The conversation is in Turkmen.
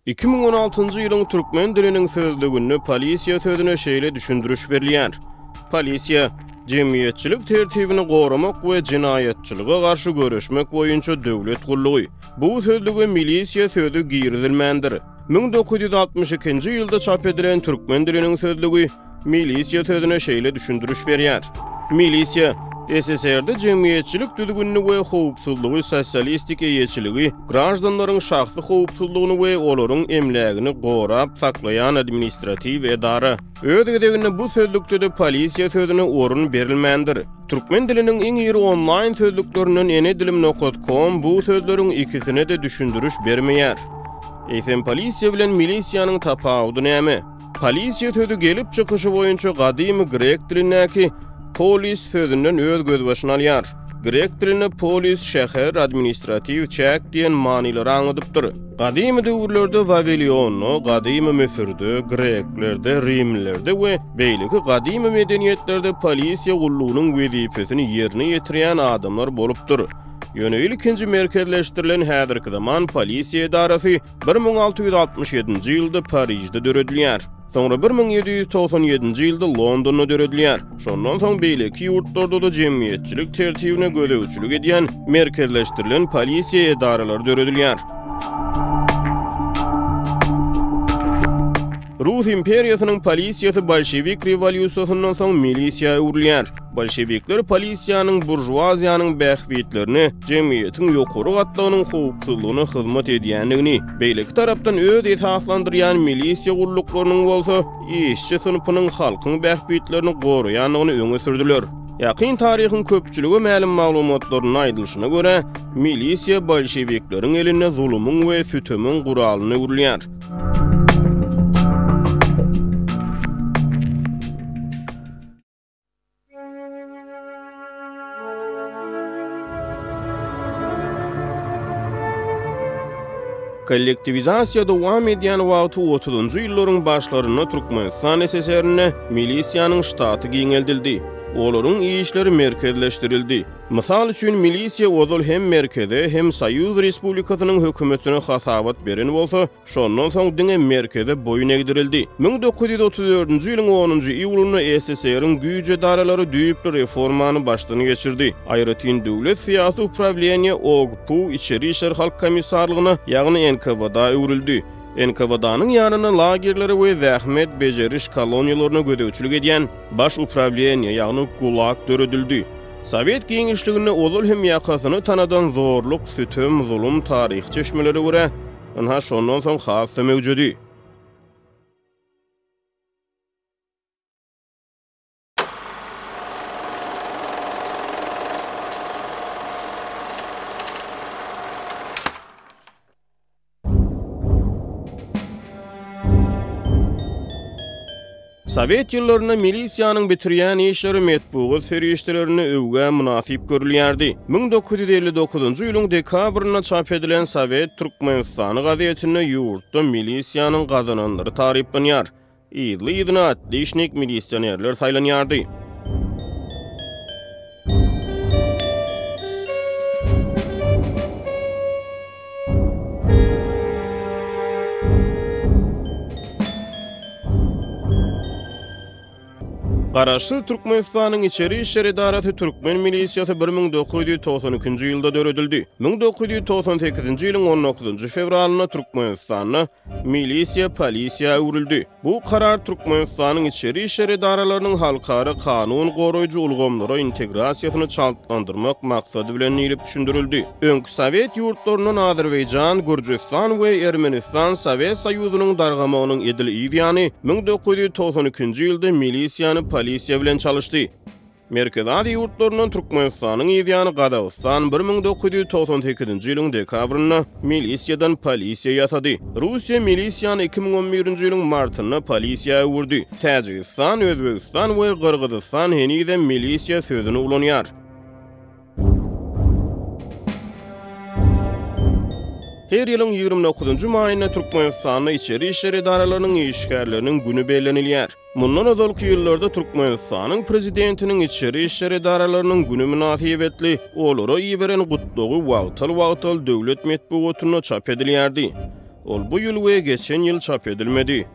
2016-njy ýylyň türkmen diliniň sözlüginde polisiýa sözüne şeýle düşündiriş berilýär. Polisiýa, jemgyýetçilik tertibini goramak we jenaýatçylyga garşy göreşmek boýunça döwlet gullugy. Bu sözlüge milisiýa sözi girizilmändir. 1962-nji ýylda çap edilen türkmen diliniň sözlügi Milisiýa sözüne şeýle düşündiriş berýär. Milisiýa, SSR-de jemgyýetçilik düzgünini we howpsuzlygy, sosialistik eýeçiligi, graždanlaryň şahsy howpsuzlygyny we olaryň emlägini gorap saklaýan administratiw edara. Öz gezeginde bu sözlükde-de polisiýa sözüne orun berilmändir. Türkmen diliniň iň iri onlaýn sözlüklerinden Ene dilim nokat kom bu sözleriň ikisine-de düşündiriş bermeýär. Eýsem polisiýa bilen milisiýanyň tapawudy näme? Polisiýa sözi gelip çykyşy boýunça gadymy grek dilindäki polis sözünden öz gözbaşyny alýar. Grek dilinde polis şäher, administratiw çäk diýen manylary aňladypdyr. Gadymy döwürlerde Wawilionda, gadymy Müsürde, greklerde, rimlilerde we beýleki gadymy medeniýetlerde polisiýa gullugynyň wezipesini ýerine ýetirýän adamlar bolupdyr. Ýöne ilkinji merkezleşdirilen häzirki zaman polisiýa edarasy 1667-nji ýylda Parižde döredilýär. Soňra 1797-nji ýylda Londonda döredilýär. Şondan soň beýleki ýurtlarda-da jemgyýetçilik tertibine gözegçilik edýän merkezleşdirilen polisiýa edaralary döredilýär. Rus imperiýasynyň polisiýasy bolşewik rewolýusiýasyndan soň milisiýa öwrülýär. Bolşewikler polisiýanyň buržuaziýanyň bähbitlerine, jemgyýetiň ýokary gatlagynyň howpsuzlygyna hyzmat edýändigini, beýleki tarapdan öz esaslandyrýan milisiýa gulluklarynyň bolsa işçi synpynyň halkyň bähbitlerini goraýandygyny öňe sürdüler. Ýakyn taryhyň köpçülige mälim maglumatlarynda aýdylyşyna görä, milisiýa bolşewikleriň elinde zulumyň we sütemiň guralyna öwrülýär. Kollektiwizasiýa dowam edýän wagty otuzynjy ýyllaryň başlarynda Türkmenistan SSR-inde milisiýanyň ştaty giňeldildi. Olaryň işleri merkezleşdirildi. Mysal üçin, milisiýa ozal hem merkeze, hem Soýuz respublikasynyň hökümetine hasabat beren bolsa, Şondan soň diňe merkeze boýun egdirildi. 1934-nji ýylyň onunjy iýulynda SSR-iň güýç edaralary düýpli reformany başdan geçirdi. Aýratyn döwlet syýasy uprawleniýe OGPU Içeri işler halk komissarlygyna, ýagny NKWD-a öwrüldi. NKWD-nyň ýanynda lagerlere we zähmet bejeriş koloniýalaryna gözegçilik edýän Baş uprawleniýe, ýagny GULAG döredildi. Sowet giňişliginde ozal hem ýakasyny tanadan zorluk, sütem, zulum taryhy çeşmelere görä, Ynha, şondan soň has-da möwjedi. Sowet ýyllarynda milisiýanyň bitirýän işleri metbugat serişdelerinde öwgä mynasyp görülýärdi. 1959-njy ýylyň dekabrynda çap edilen Sowet Türkmenistany gazetinde ýurtda milisiýanyň gazananlary taryplanýar. Yzly-yzyna otlişnik milisionerler saýlanýardy. Garaşsyz Türkmenistanyň Içeri işler edarasy Türkmen milisiýasy 1992-nji ýylda döredildi. 1998-nji ýylyň on dokuzynjy fewralynda Türkmenistanda Milisiýa polisiýa öwrüldi. Bu karar Türkmenistanyň içeri işler edaralarynyň halkara kanun goraýjy ulgamlara integrasiýasyny çaltlandyrmak maksady bilen diýlip düşündirildi. Öňki sowet ýurtlaryndan Azerbaýjan, Gürjüstan we Ermenistan Sowet Soýuzynyň dargamagynyň edil yz ýany 1992-nji ýylda milisiýany polisiýa bilen çalyşdy. Merkezi Aziýa ýurtlaryndan Türkmenistanyň yz ýany Gazagystan 1998-nji ýylyň dekabrynda milisiýadan polisiýa ýasady. Russiýa milisiýany 2011-nji ýylyň martynda polisiýa öwürdi. Täjigistan, Özbegistan we Gyrgyzystan henizem milisiýa sözüni ulanýar. Her ýylyň 29-njy maýynda Türkmenistanda içeri işler edaralarynyň işgärleriniň güni bellenilýär. Mundan ozalky ýyllarda Türkmenistanyň Prezidentiniň içeri işler edaralarynyň güni mynasybetli olara iberen gutlagy wagtal-wagtal döwlet metbugatynda çap edilýärdi. Ol bu ýyl we geçen ýyl çap edilmedi.